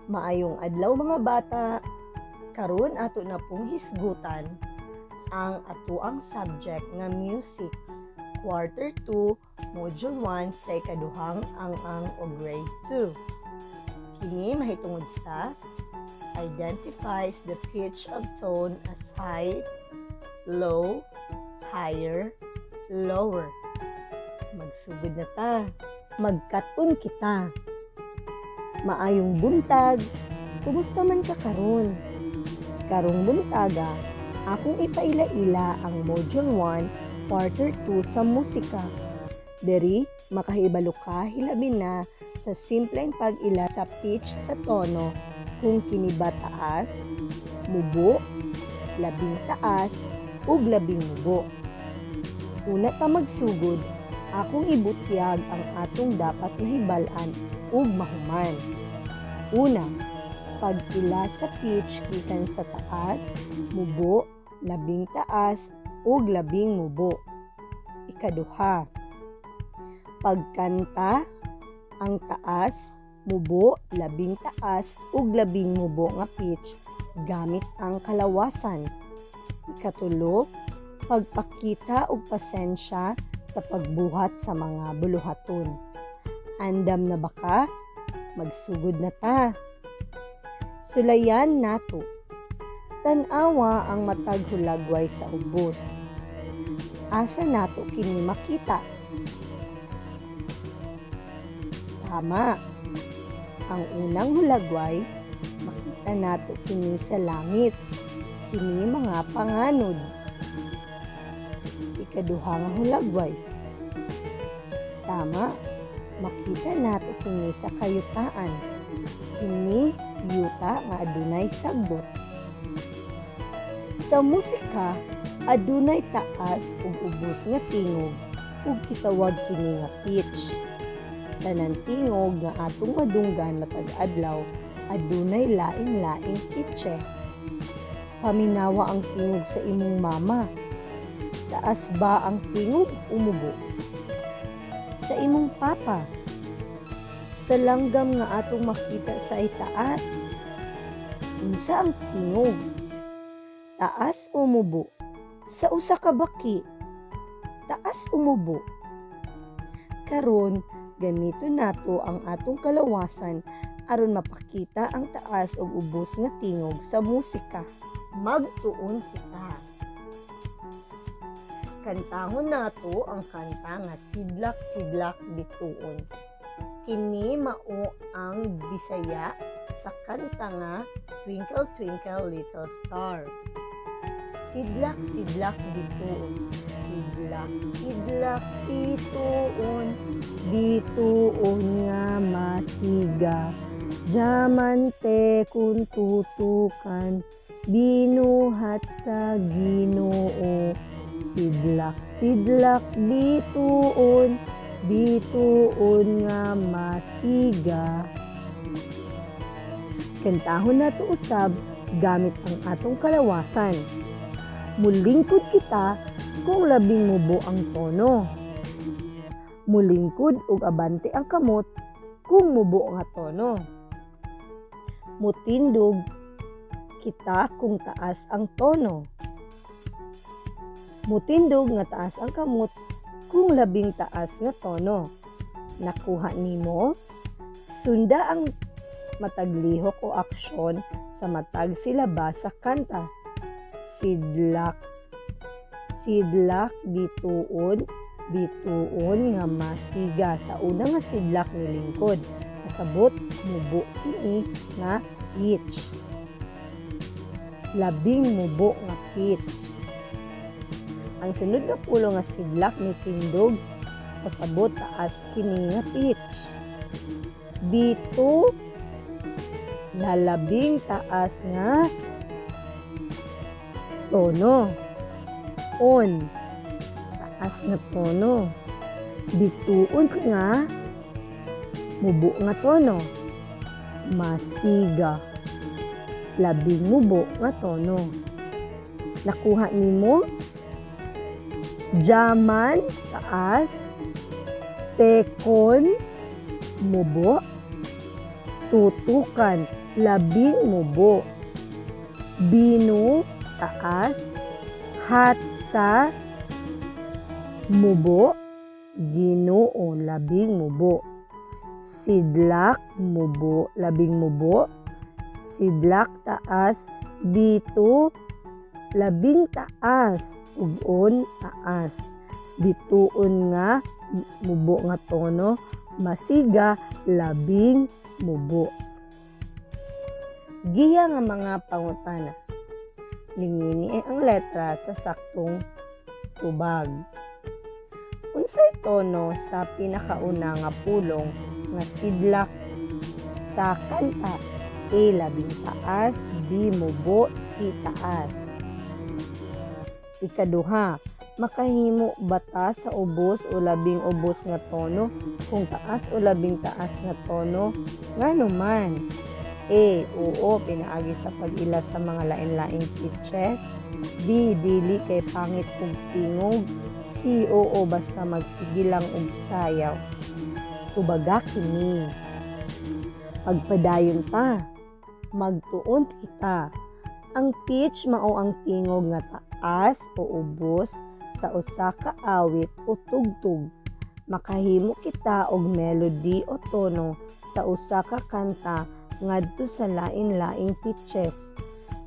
Maayong adlaw, mga bata. Karon ato na pong hisgutan ang atoang subject nga music, quarter 2, module 1 sa ikaduhang ang-ang o grade 2. Kini mahitungod sa identifies the pitch of tone as high, low, higher, lower. Magsugod na ta. Magkat-on kita. Maayong buntag. Kumusta man ka karon? Karong buntaga, akong ipaila-ila ang Module 1, Quarter 2 sa musika. Diri, makahibalo ka hilabi na sa simpleng pag-ila sa pitch sa tono kung kini ba taas, mubo, labing taas, ug labing mubo. Una ta magsugod, akong ibutyag ang atong dapat mahibal-an ug mahuman. Una, pag-ila sa pitch gikan sa taas, mubo, labing taas, ug labing mubo. Ikaduha, pagkanta ang taas, mubo, labing taas, ug labing mubo nga pitch gamit ang kalawasan. Ikatulo, pagpakita og pasensya sa pagbuhat sa mga buluhaton. Andam na ba ka? Magsugod na ta. Sulayan nato. Tan-awa ang matag hulagway sa ubos. Asa nato kini makita? Tama. Ang unang hulagway, makita nato kini sa langit. Kini mga panganod. Ikaduha nga hulagway. Tama. Makita nato kini sa kayutaan. Kini yuta nga adunay sagbot. Sa musika, adunay taas ug ubos nga tingog ug gitawag kini nga pitch. Tanan tingog nga atong madunggan matag adlaw adunay lain-laing pitches. Paminawa ang tingog sa imong mama. Taas ba ang tingog o mubo? Sa imong papa. Sa langgam nga atong makita sa itaas. Unsa ang tingog? Taas o mubo? Sa usa ka baki. Taas o mubo? Karon, gamito nato ang atong kalawasan aron mapakita ang taas ug ubos nga tingog sa musika. Magtuon kita. Kantahon nato ang kanta nga Sidlak Sidlak Bituon. Kini mao ang Bisaya sa kanta nga Twinkle Twinkle Little Star. Sidlak sidlak bituon, sidlak sidlak bituon, bituon nga masiga. Diamante kung tutukan, binuhat sa Ginoo. Sidlak sidlak bituon, bituon nga masiga. Kantahon nato usab gamit ang atong kalawasan. Mulingkod kita kung labing mubo ang tono. Mulingkod ug abante ang kamot kung mubo nga tono. Mutindog kita kung taas ang tono. Mutindog nga taas ang kamot kung labing taas nga tono. Nakuha nimo? Sunda ang matag lihok o aksyon sa matag silaba sa kanta. Sidlak, sidlak, bituon, bituon nga masiga. Sa una nga sidlak nilingkod. Kasabot, mubo kini nga pitch. Labing mubo nga pitch. Ang sunod nga pulo nga sidlak ni tindog, pasabot taas kini nga pitch. Bito na labing taas nga tono. On, taas nga tono. Bituon nga mubo nga tono. Masiga, labing mubo nga tono. Nakuha nimo? Diaman, taas. Tekon, mubo. Tutukan, Labing mubo. Binu, taas. Hat sa, mubo. Ginoo, labing mubo. Sidlak, mubo, labing mubo. Sidlak, taas. Bito, labing taas. Ug-on, taas. Bituon nga, mubo nga tono. Masiga, labing mubo. Giya nga mga pangutana. Lingini ang letra sa saktong tubag. Unsay tono sa pinakauna nga pulong nga sidlak sa kanta? A. Labing taas. B. Mubo. C. Taas. Ikaduha, makahimo bata sa ubos o labing ubos nga tono kung taas o labing taas nga tono? Ngano man? A. Oo, pinaagi sa pag-ila sa mga lain-laing pitches. B. Dili kay pangit og tingog. C. Oo, basta magsige lang og sayaw. Tubaga kini. Pagpadayon ta. Magtuon kita. Ang pitch mao ang tingog nga taas o ubos sa usa ka awit o tugtog. Makahimo kita og melody o tono sa usa ka kanta ngadto sa lain-laing pitches.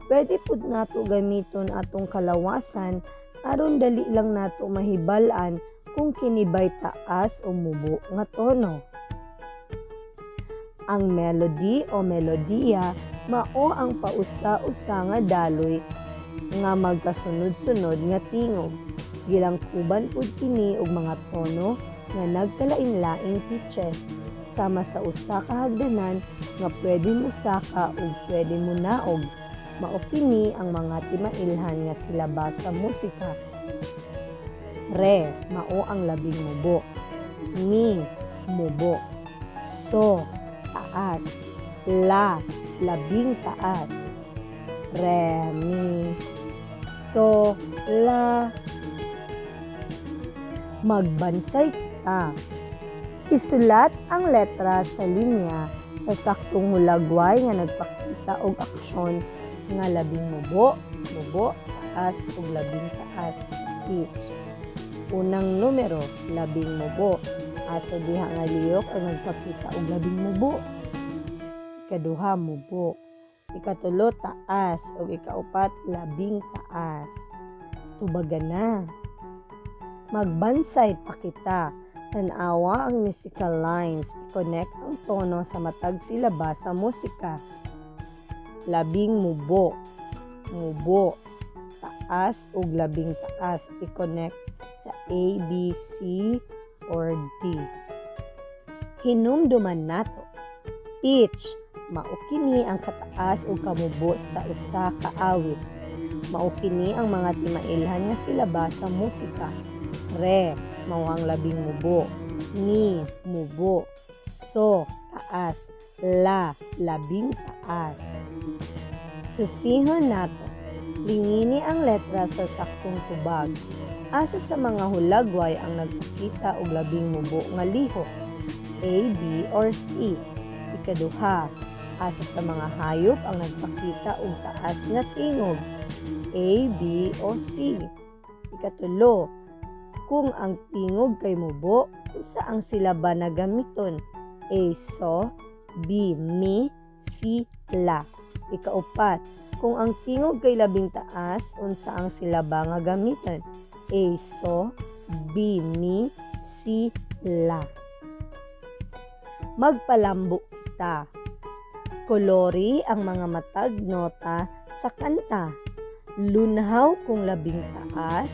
Pwede pud nato gamiton atong kalawasan aron dali lang nato mahibal-an kung kini bay taas o mubo nga tono. Ang melody o melodiya mao ang pausa-usa nga daloy nga magkasunod-sunod nga tingog. Gilangkuban pud kini og mga tono nga nagkalain-laing pitches sama sa usa ka hagdanan nga pwede mosaka ug pwede monaog. Mao kini ang mga timailhan nga silaba sa musika. Re, mao ang labing mubo. Mi, mubo. So, taas. La, labing taas. Re, mi, so, la. Magbansay kita. Isulat ang letra sa linya sa saktong hulagway nga nagpakita og aksyon nga labing mubo, mubo, taas ug labing taas pitch. Unang numero, labing mubo. Asa diha nga lihok ang nagpakita og labing mubo? Ikaduha, mubo. Ikatulo, taas. Ug ikaupat, labing taas. Tubaga na. Magbansay pa kita. Tan-awa ang musical lines. I-connect ang tono sa matag silaba sa musika. Labing mubo, mubo, taas ug labing taas. I-connect sa A, B, C, or D. Hinumduman nato. Pitch, mao kini ang kataas ug kamubo sa usa ka awit. Mao kini ang mga timailhan nga silaba sa musika. Re, mao ang labing mubo. Mi, mubo. So, taas. La, labing taas. Susihon nato. Lingini ang letra sa saktong tubag. Asa sa mga hulagway ang nagpakita og labing mubo nga lihok? A, B, or C? Ikaduha, asa sa mga hayop ang nagpakita og taas nga tingog? A, B, o C? Ikatulo, kung ang tingog kay mubo, unsa ang silaba na gamiton? A, so. B, mi. C, la. Ikaupat, kung ang tingog kay labing taas, unsa ang silaba nga gamiton? A, so. B, mi. C, la. Magpalambo kita. Kolori ang mga matag nota sa kanta. Lunhaw kung labing taas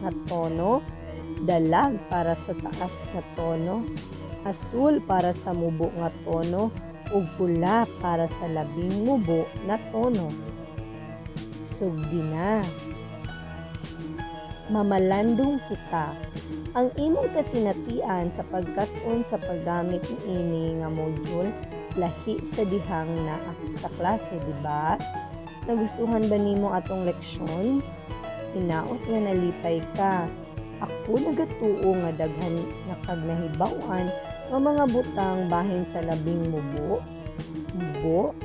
nga tono, dalag para sa taas nga tono, asul para sa mubo nga tono, ug pula para sa labing mubo na tono. Sugdi na. Mamalandong kita. Ang imong kasinatian sa pagkat-on sa paggamit niini nga module lahi sa dihang naa sa klase, di ba? Nagustuhan ba nimo atong leksyon? Hinaot nga nalipay ka. Ako nagatuo nga daghan na kag nahibaw-an nga mga butang bahin sa labing mubo, mubo,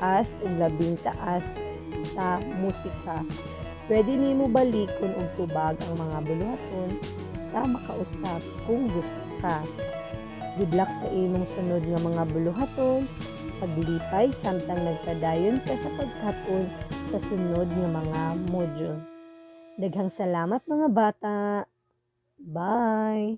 taas ug labing taas sa musika. Pwede nimo balikon og tubag ang mga buluhaton sa makausap kung gusto ka. Good luck sa imong sunod nga mga buluhaton. Paglipay samtang nagpadayon ka sa pagkat-on sa sunod nga mga module. Daghang salamat, mga bata. Bye!